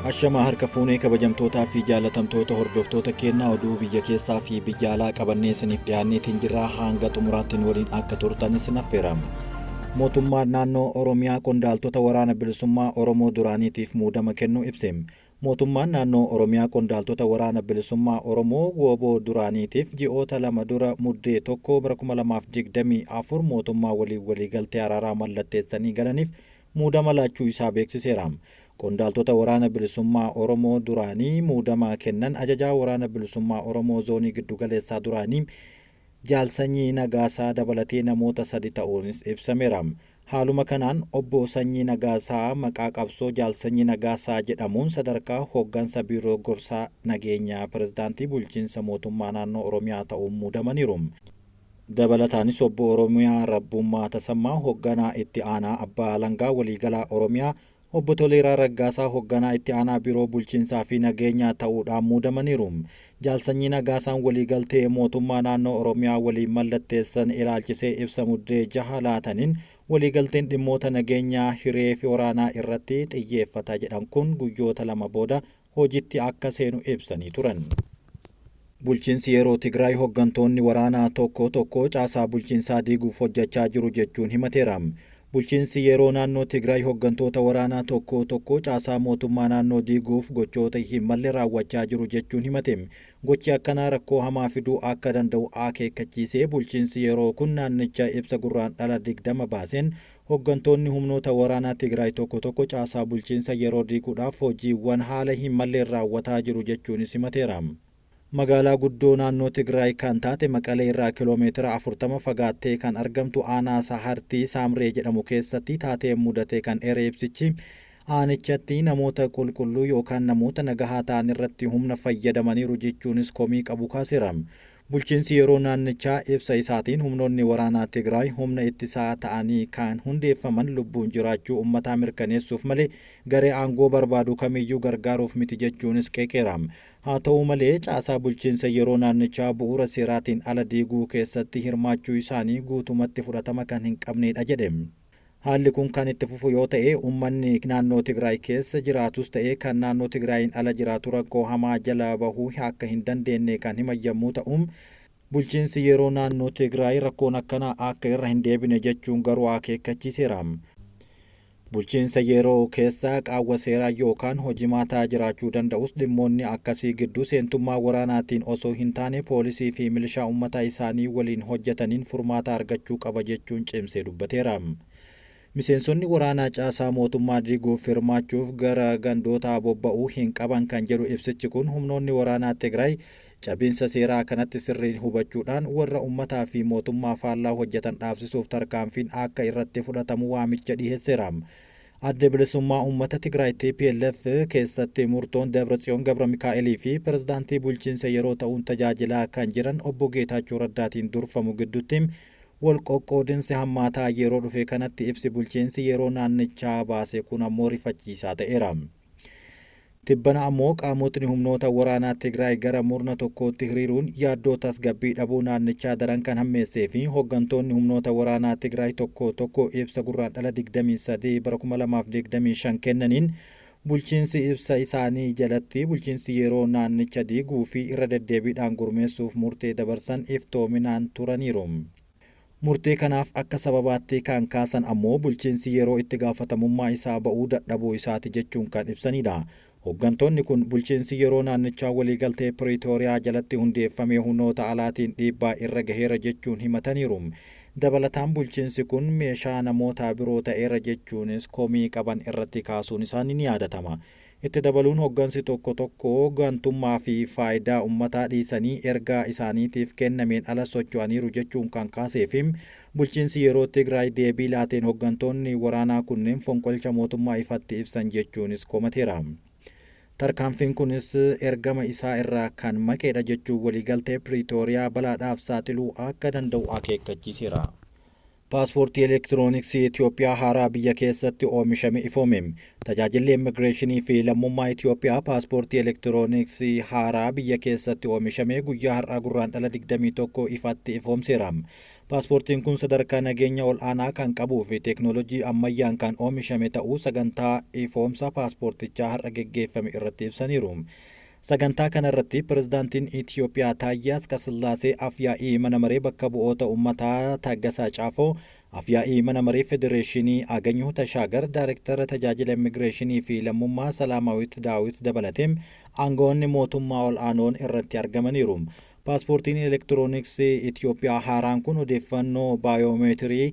Ashamaa harka fuunee kabajamtootaa fi jaalatamtoota hordoftoota keenyaa, oduu biyya keessaa fi biyya alaa qabannee isiniif dhiyaanneetiin jirra. Hanga xumuraattiin waliin akka turtan isin affeera. Mootummaan naannoo Oromiyaa qondaaltota Waraana Bilisummaa Oromoo duraaniitiif muudama kennuu ibse. Mootummaan naannoo Oromiyaa qondaaltota Waraana Bilisummaa Oromoo WBO duraaniitiif ji'oota 2 dura Muddee 1 bara 2024 mootummaa waliin waliigaltee araaraa mallatteessanii galaniif muudama laachuu isaa beeksiseera. Qondaaltota Waraana Bilisummaa Oromoo duraanii muudama kennan ajajaa Waraana Bilisummaa Oromoo Zoonii Giddugaleessaa duraanii Jaal Sanyii Nagaasaa dabalatee namoota sadi ta'uunis ibsameera. Haaluma kanaan Obbo Sanyii Nagaasaa maqaa qabsoo Jaal Sanyii Nagaasaa jedhamuun sadarkaa hooggansa Biiroo Gorsaa Nageenyaa Pirezidaantii Bulchiinsa Mootummaa Naannoo Oromiyaa ta'uun muudamaniiru. Dabalataanis Obbo Oromiyaa Rabbummaa Tasammaa hoogganaa itti aanaa Abbaa Alangaa Waliigalaa Oromiyaa, Obbo Toleeraa Raggaasaa hoogganaa itti aanaa Biiroo Bulchiinsaa fi Nageenyaa ta'uudhaan muudamaniiru. Jaal Sanyii Nagaasaan waliigaltee mootummaa naannoo Oromiyaa waliin mallatteessan ilaalchisee ibsa Muddee 6 laataniin, waliigalteen dhimmoota nageenyaa, hiree fi waraanaa irratti xiyyeeffata jedhan kun guyyoota 2 booda hojitti akka seenu ibsanii turan. Bulchiinsi yeroo Tigraay hoggantoonni waraanaa tokko tokko caasaa bulchiinsaa diiguuf hojjechaa jiru jechuun himateera. Bulchiinsi yeroo naannoo Tigraay hoggantoota waraanaa tokko tokko caasaa mootummaa naannoo diiguuf gochoota hin malle raawwachaa jiru jechuun himate. Gochi akkanaa rakkoo hamaa fiduu akka danda'u akeekkachiisee, bulchiinsi yeroo kun naannicha ibsa Gurraandhala 20 baaseen, hoggantoonni humnoota waraanaa Tigraay tokko tokko caasaa bulchiinsa yeroo diiguudhaaf hojiiwwan haala hin malleen raawwataa jiru jechuunis himateera. Magaalaa guddoo naannoo Tigraay kan taate Maqalee irraa kiloomeetira 40 fagaattee kan argamtu aanaa Sahartii Saamree jedhamu keessatti taatee mudate kan eere ibsichi, aanichatti namoota qulqulluu yookaan namoota nagahaa ta'an irratti humna fayyadamaniiru jechuunis komii qabu kaaseera. Bulchiinsi yeroo naannichaa ibsa isaatiin, humnoonni waraanaa Tigraay humna ittisaa ta'anii kan hundeeffaman lubbuun jiraachuu ummataa mirkaneessuuf malee garee aangoo barbaadu kamiyyuu gargaaruuf miti jechuunis qeeqeera. Haa ta'u malee, caasaa bulchiinsa yeroo naannichaa bu'uura seeraatiin ala diiguu keessatti hirmaachuu isaanii guutumatti fudhatama kan hin qabneedha jedhe. Haalli kun kan itti fufu yoo ta'e, ummanni naannoo Tigraay keessa jiraatus ta'e kan naannoo Tigraayiin ala jiraatu rakkoo hamaa jala bahuu akka hin dandeenne kan himan yammuu ta'u, bulchiinsi yeroo naannoo Tigraay rakkoon akkanaa akka irra hin deebine jechuun garuu akeekkachiiseera. Bulchiinsa yeroo keessa qaawwa seeraa yookaan hojimaataa jiraachuu danda'us, dhimmoonni akkasii gidduu seentummaa waraanaatiin osoo hin taane poolisii fi milishaa ummata isaanii waliin hojjetaniin furmaata argachuu qaba jechuun cimsee dubbateera. Miseensonni waraanaa caasaa mootummaa diiguuf hirmaachuuf gara gandootaa bobba'uu hin qaban kan jedhu ibsichi kun, humnoonni waraanaa Tigraay cabiinsa seeraa kanatti sirriin hubachuudhaan warra ummataa fi mootummaa faallaa hojjetan dhaabsisuuf tarkaanfiin akka irratti fudhatamu waamicha dhiheesseera. Adda Bilisummaa Uummata Tigraay TPLF keessatti murtoon Dabratsiyoon Gabramikaa'elii fi pirezidaantii bulchiinsa yeroo ta'uun tajaajilaa kan jiran Obbo Geetaachoo Raddaatiin durfamu gidduutti wal qoqqoodinsi hammaataa yeroo dhufe kanatti, ibsi bulchiinsi yeroo naannichaa baase kun ammoo rifachiisaa ta'eera. Tibbana ammoo qaamotni humnoota waraanaa Tigraay gara murna tokkootti hiriiruun yaaddoo tasgabbii dhabuu naannichaa daran kan hammeessee fi hoggantoonni humnoota waraanaa Tigraay tokko tokko ibsa Gurraandhala 23 bara 2025 kennaniin, bulchiinsi ibsa isaanii jalatti bulchiinsi yeroo naannicha diiguu fi irra deddeebiidhaan gurmeessuuf murtee dabarsan iftoominaan turaniiru. Murtee kanaaf akka sababaatti kan kaasan ammoo bulchiinsi yeroo itti gaafatamummaa isaa ba'uu dadhabuu isaati jechuun kan ibsanidha. Hoggantoonni kun bulchiinsi yeroo naannichaa waliigaltee Piriitooriyaa jalatti hundeeffame humnoota alaatiin dhiibbaa irra gaheera jechuun himataniiru. Dabalataan bulchiinsi kun meeshaa namoota biroo ta'eera jechuunis komii qaban irratti kaasuun isaanii ni yaadatama. Itti dabaluun hoggansi tokko tokko gantummaa fi faayidaa ummataa dhiisanii ergaa isaaniitiif kennameen ala socho'aniiru jechuun kan kaasee fi bulchiinsi yeroo Tigraay deebii laateen, hoggantoonni waraanaa kunneen fonqolcha mootummaa ifatti ibsan jechuunis komateera. Tarkaanfiin kunis ergama isaa irraa kan maqeedha jechuun waliigaltee Piriitooriyaa balaadhaaf saaxiluu akka danda'u akeekkachiiseera. Paaspoortii elektirooniksii Itoophiyaa haaraa biyya keessatti oomishame ifoome. Tajaajilli Immigireeshinii fi Lammummaa Itoophiyaa paaspoortii elektirooniksii haaraa biyya keessatti oomishame guyyaa har'aa Gurraandhala 21 ifatti ifoomseera. Paaspoortiin kun sadarkaa nageenya ol'aanaa kan qabuu fi teeknoolojii ammayyaan kan oomishame ta'uu sagantaa ifoomsa paaspoortichaa har'a geggeeffame irratti ibsaniiru. Sagantaa kanarratti pirezidaantiin Itiyoophiyaa Taayyee Asqasillaasee, Afyaa'ii mana maree bakka bu'oota uummataa Taaggasaa Caafoo, Afyaa'ii mana maree Federeeshinii Aganyuu Tashaagar, Daayirektara tajaajila immigireeshinii fi lammummaa Salaamaawit Daawit dabalatee aangawoonni mootummaa ol'aanoon irratti argamaniiru. Paaspoortiin elektirooniksii Itiyoophiyaa haaraan kun odeeffannoo baayoomeetirii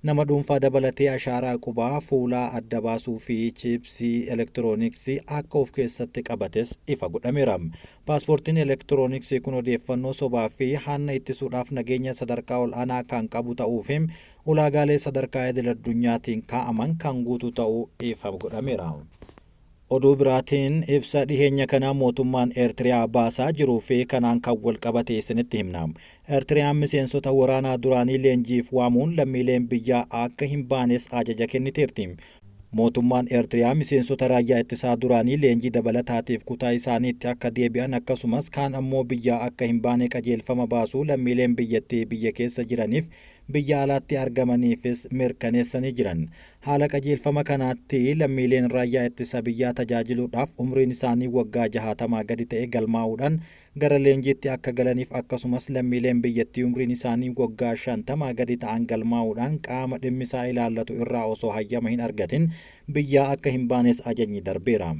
nama dhuunfaa dabalatee ashaaraa qubaa fuulaa adda baasuu fi chiipsii elektirooniksii akka of keessatti qabates ifa godhameera. Paaspoortiin elektirooniksii kun odeeffannoo sobaa fi hanna ittisuudhaaf nageenya sadarkaa ol'aanaa kan qabu ta'uu fi ulaagaalee sadarkaa idil addunyaatiin kaa'aman kan guutu ta'uu ifa godhameera. Oduu biraatiin ibsa dhiheenya kanaa mootummaan Eertiriyaa baasaa jiruu fi kanaan kan wal qabate isinitti himna. Eertiriyaan miseensota waraanaa duraanii leenjiif waamuun lammiileen biyyaa akka hin baanes ajaja kenniteerti. Mootummaan Eertiriyaa miseensota raayyaa ittisaa duraanii leenjii dabalataatiif kutaa isaaniitti akka deebi'an akkasumas kaan ammoo biyyaa akka hin baane qajeelfama baasuu lammiileen biyyattii biyya keessa jiraniif biyya alaatti argamaniifis mirkaneessanii jiran. Haala qajeelfama kanaatti lammiileen raayyaa ittisa biyyaa tajaajiluudhaaf umriin isaanii waggaa 60 gadi ta'e galmaa'uudhaan gara leenjiitti akka galaniif akkasumas lammiileen biyyattii umriin isaanii waggaa 50 gadi ta'an galmaa'uudhaan qaama dhimmisaa ilaallatu irraa osoo hayyama hin argatin biyyaa akka hin baanes ajajni darbeera.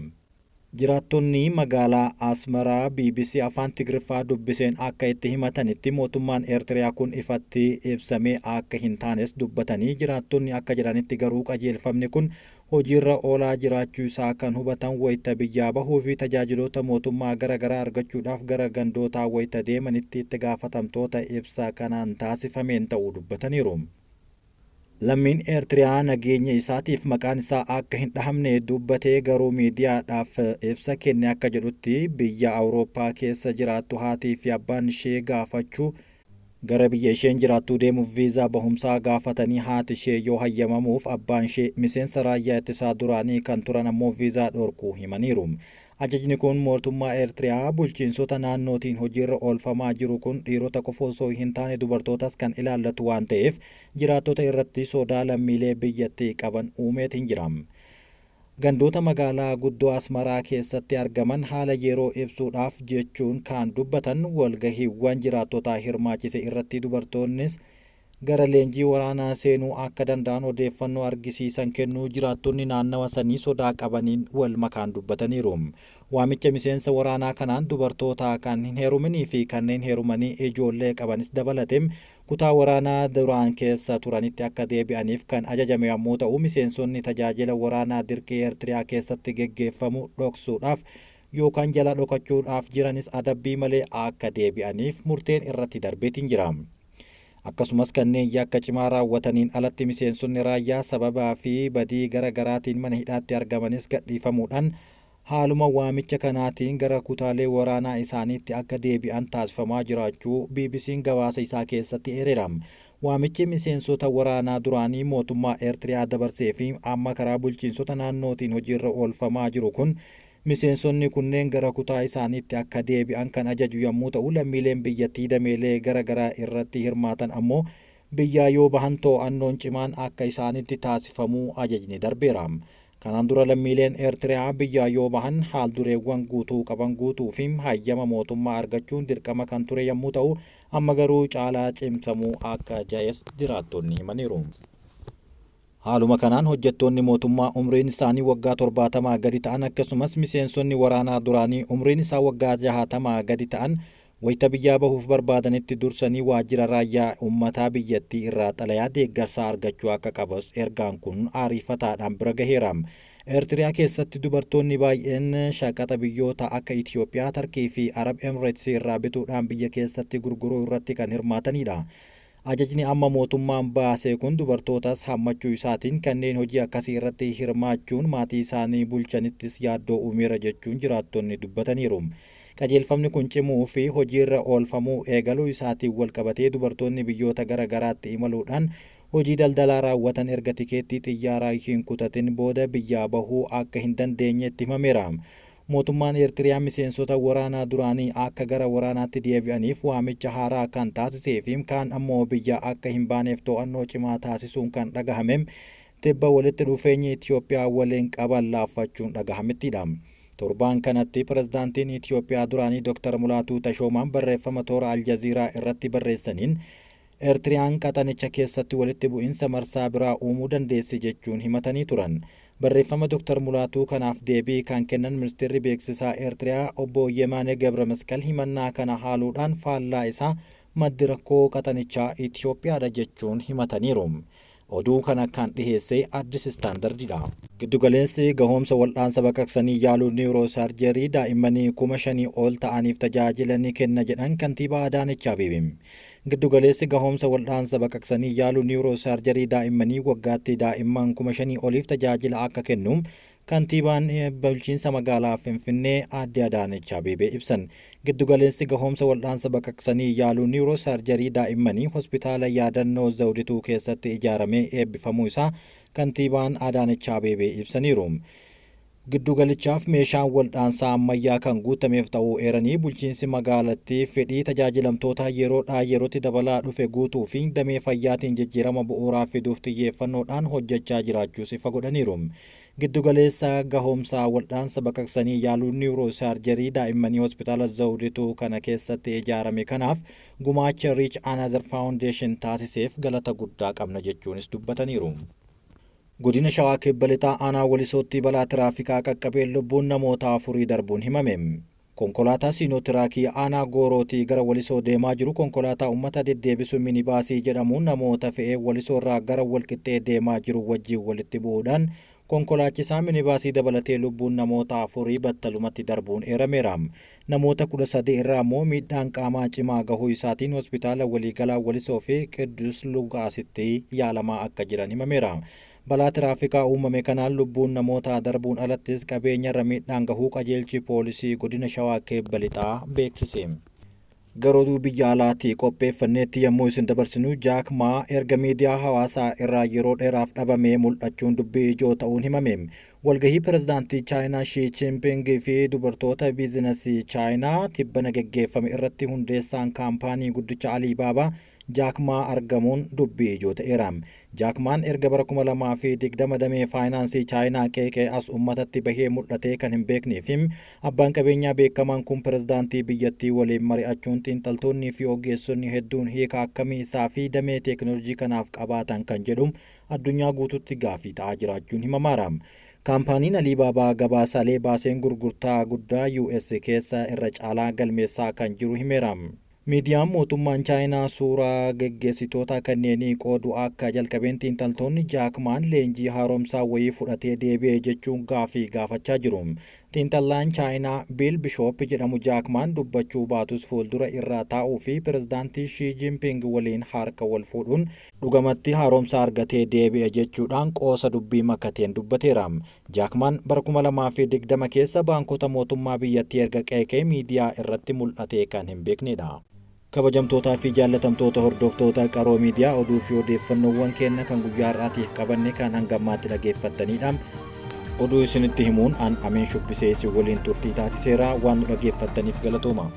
Jiraattonni magaalaa Asmaraa BBC afaan Tigriffaa dubbiseen akka itti himatanitti mootummaan Eertiriyaa kun ifatti ibsamee akka hin taanes dubbatanii, jiraattonni akka jedhanitti garuu qajeelfamni kun hojiirra oolaa jiraachuu isaa kan hubatan wayita biyyaa bahuu fi tajaajiloota mootummaa gara garaa argachuudhaaf gara gandootaa wayita deemanitti itti gaafatamtoota ibsa kanaan taasifameen ta'uu dubbataniiru. Lammiin Eertiriyaa nageenya isaatiif maqaan isaa akka hin dhahamne dubbatee garuu miidiyaadhaaf ibsa kenne akka jedhutti, biyya Awurooppaa keessa jiraattu haatii fi abbaan ishee gaafachuu gara biyya isheen jiraattuu deemuuf viizaa bahumsaa gaafatanii haati ishee yoo hayyamamuuf abbaan ishee miseensa raayyaa ittisaa duraanii kan turan ammoo viizaa dhorkuu himaniiru. Ajajni kun mootummaa Eertiriyaa bulchiinsota naannootiin hojiirra oolfamaa jiru kun dhiirota qofa osoo hin taane dubartootas kan ilaallatu waan ta'eef jiraattota irratti sodaa lammiilee biyyattii qaban uumeetiin jira. Gandoota magaalaa guddoo Asmaraa keessatti argaman haala yeroo ibsuudhaaf jechuun kan dubbatan walgahiiwwan jiraattotaa hirmaachise irratti dubartoonnis gara leenjii waraanaa seenuu akka danda'an odeeffannoo argisiisan kennuu jiraattonni naannawa sanii sodaa qabaniin wal makaan dubbataniiru. Waamicha miseensa waraanaa kanaan dubartoota kan hin heeruminii fi kanneen heerumanii ijoollee qabanis dabalate kutaa waraanaa duraan keessa turanitti akka deebi'aniif kan ajajame yommuu ta'u, miseensonni tajaajila waraanaa dirqii Eertiriyaa keessatti geggeeffamu dhoksuudhaaf yookaan jala dhokachuudhaaf jiranis adabbii malee akka deebi'aniif murteen irratti darbeetiin jira. Akkasumas kanneen yakka cimaa raawwataniin alatti miseensonni raayyaa sababaa fi badii gara garaatiin mana hidhaatti argamanis gadhiifamuudhaan haaluma waamicha kanaatiin gara kutaalee waraanaa isaaniitti akka deebi'an taasifamaa jiraachuu BBC'n gabaasa isaa keessatti eereera. Waamichi miseensota waraanaa duraanii mootummaa Eertiriyaa dabarsee fi amma karaa bulchiinsota naannootiin hojiirra oolfamaa jiru kun miseensonni kunneen gara kutaa isaaniitti akka deebi'an kan ajaju yommuu ta'u, lammiileen biyyattii dameelee gara garaa irratti hirmaatan ammoo biyyaa yoo bahan to'annoon cimaan akka isaanitti taasifamuu ajajni darbeera. Kanaan dura lammiileen Eertiriyaa biyyaa yoo bahan haal dureewwan guutuu qaban guutuu fi hayyama mootummaa argachuun dirqama kan ture yommuu ta'u, amma garuu caalaa cimsamuu akka ja'es jiraattonni himaniiru. Haaluma kanaan hojjettoonni mootummaa umriin isaanii waggaa 70 gadi ta'an akkasumas miseensonni waraanaa duraanii umriin isaa waggaa 60 gadi ta'an wayita biyyaa bahuuf barbaadanitti dursanii waajjira raayyaa uummataa biyyattii irraa xalayaa deeggarsaa argachuu akka qabus ergaan kun ariifataadhaan bira gaheera. Eertiriyaa keessatti dubartoonni baay'een shaqaxa biyyoota akka Itiyoophiyaa, Tarkii fi Arab Emirates irraa bituudhaan biyya keessatti gurguruu irratti kan hirmaatanidha. Ajajni amma mootummaan baase kun dubartootas hammachuu isaatiin kanneen hojii akkasii irratti hirmaachuun maatii isaanii bulchanittis yaaddoo uumeera jechuun jiraattonni dubbataniiru. Qajeelfamni kun cimuu fi hojiirra oolfamuu eegaluu isaatiin wal qabatee dubartoonni biyyoota gara garaatti imaluudhaan hojii daldalaa raawwatan erga tikeettii xiyyaaraa hin kutatin booda biyyaa bahuu akka hin dandeenyetti himameera. Mootummaan Eertiriyaa miseensota waraanaa duraanii akka gara waraanaatti deebi'aniif waamicha haaraa kan taasisee fi kaan ammoo biyya akka hin baaneef to'annoo cimaa taasisuun kan dhagahame tibba walitti dhufeenyi Itoophiyaa waliin qaban laaffachuun dhagahamettidha. Torbaan kanatti pirezidaantiin Itoophiyaa duraanii Dr. Mulaatuu Tashoomaan barreeffama toora Aljaziiraa irratti barreessaniin Eertiriyaan qaxanicha keessatti walitti bu'insa marsaa biraa uumuu dandeessi jechuun himatanii turan. Barreeffama Dr. Mulaatuu kanaaf deebii kan kennan ministeerri beeksisaa Eertiriyaa obbo Yemaane Gabra Masqal himannaa kana haaluudhaan faallaa isaa maddi rakkoo qaxanichaa Itoophiyaadha jechuun himataniiru. Oduu kana kan dhiheesse Addis Standardidha. Giddugaleessi gahoomsa wal'aansa baqaqsanii yaaluu niwuroosarjerii daa'immanii 5,000 ol ta'aniif tajaajila ni kenna jedhan kantiibaa Adaanech Abeebee. Giddugaleessi gahoomsa wal'aansa baqaqsanii yaaluu niwuroosarjerii daa'immanii waggaatti daa'imman 5,000 oliif tajaajila akka kennu kantiibaan bulchiinsa magaalaa Finfinnee aadde Adaanech Abeebee ibsan. Giddugaleessi gahoomsa wal'aansa baqaqsanii yaaluu niwuroosarjerii daa'immanii hospitaala yaadannoo Zawudituu keessatti ijaaramee eebbifamuu isaa kantiibaan Adaanech Abeebee ibsaniiru. Giddugalichaaf meeshaan wal'aansaa ammayyaa kan guutameef ta'uu eeranii bulchiinsi magaalattii fedhii tajaajilamtoota yeroodhaa yerootti dabalaa dhufe guutuu fi damee fayyaatiin jijjiirama bu'uuraa fiduuf xiyyeeffannoodhaan hojjechaa jiraachuus ifa godhaniiru. Giddugaleessa gahoomsaa wal'aansa baqaqsanii yaaluu niwuroosarjerii daa'immanii hospitaala Zawudituu kana keessatti ijaarame kanaaf gumaacha Reach Another Foundation taasiseef galata guddaa qabna jechuunis dubbataniiru. Godina Shawaa Kibba Lixaa aanaa Walisootti balaa tiraafikaa qaqqabeen lubbuun namoota afurii darbuun himame. Konkolaataa Siinootiraakii aanaa Goorootii gara Walisoo deemaa jiru konkolaataa uummata deddeebisu minibaasii jedhamuun namoota fe'ee Walisoo irraa gara Walqixxee deemaa jiru wajjin walitti bu'uudhaan konkolaachisaa minibaasii dabalatee lubbuun namoota afurii battalumatti darbuun eerameera. Namoota 13 irraa immoo miidhaan qaamaa cimaa gahuu isaatiin hospitaala waliigalaa Walisoo fi Qiddus Luqaasitti yaalamaa akka jiran himameera. Balaa tiraafikaa uumame kanaan lubbuun namoota darbuun alattis qabeenyarra miidhaan gahuu qajeelchi poolisii godina Shawaa Kibba Lixaa beeksise. Gara oduu biyya alaatii qopheeffanneetti yommuu isin dabarsinu, Jaak Maa erga miidiyaa hawaasaa irraa yeroo dheeraaf dhabamee mul'achuun dubbii ijoo ta'uun himame. Walgahii pirezidaantii Chaayinaa Shii Jinping fi dubartoota biizinasii Chaayinaa tibbana geggeeffame irratti hundeessaan kaampaanii guddicha Aliibaabaa Jaak Maa argamuun dubbii ijoo ta'eera. Jaak Maan erga bara 2020 damee faayinaansii Chaayinaa qeeqee as uummatatti bahee mul'atee kan hin beeknee fi abbaan qabeenyaa beekamaan kun pirezidaantii biyyattii waliin mari'achuun xiinxaltoonnii fi ogeessonni hedduun hiika akkamii isaa fi damee teekinooloojii kanaaf qabaatan kan jedhu addunyaa guututti gaafii ta'aa jiraachuun himamaara. Kaampaaniin Aliibaabaa gabaasaalee baaseen gurgurtaa guddaa US keessa irra caalaa galmeessaa kan jiru himeera. Miidiyaan mootummaan Chaayinaa suuraa geggeessitoota kanneenii qoodu akka jalqabeen xiinxaltoonni Jaak Maan leenjii haaromsaa wayii fudhatee deebi'e jechuun gaafii gaafachaa jiru. Xiinxallaan Chaayinaa Biil Bishoop jedhamu Jaak Maan dubbachuu baatus fuuldura irraa taa'uu fi pirezidaantii Shii Jinping waliin harka wal fuudhuun dhugamatti haaromsa argatee deebi'e jechuudhaan qoosa dubbii makateen dubbateera. Jaak Maan bara 2020 keessa baankota mootummaa biyyattii erga qeeqee miidiyaa irratti mul'atee kan hin beeknedha. Kabajamtootaa fi jaallatamtoota hordoftoota Qaroo Miidiyaa, oduu fi odeeffannoowwan keenya kan guyyaa har'aatiif qabanne kan hanga ammaatti dhageeffattanidha. Oduu isinitti himuun an Ameen Shubbisee isin waliin turtii taasiseera. Waan nu dhageeffattaniif galatooma.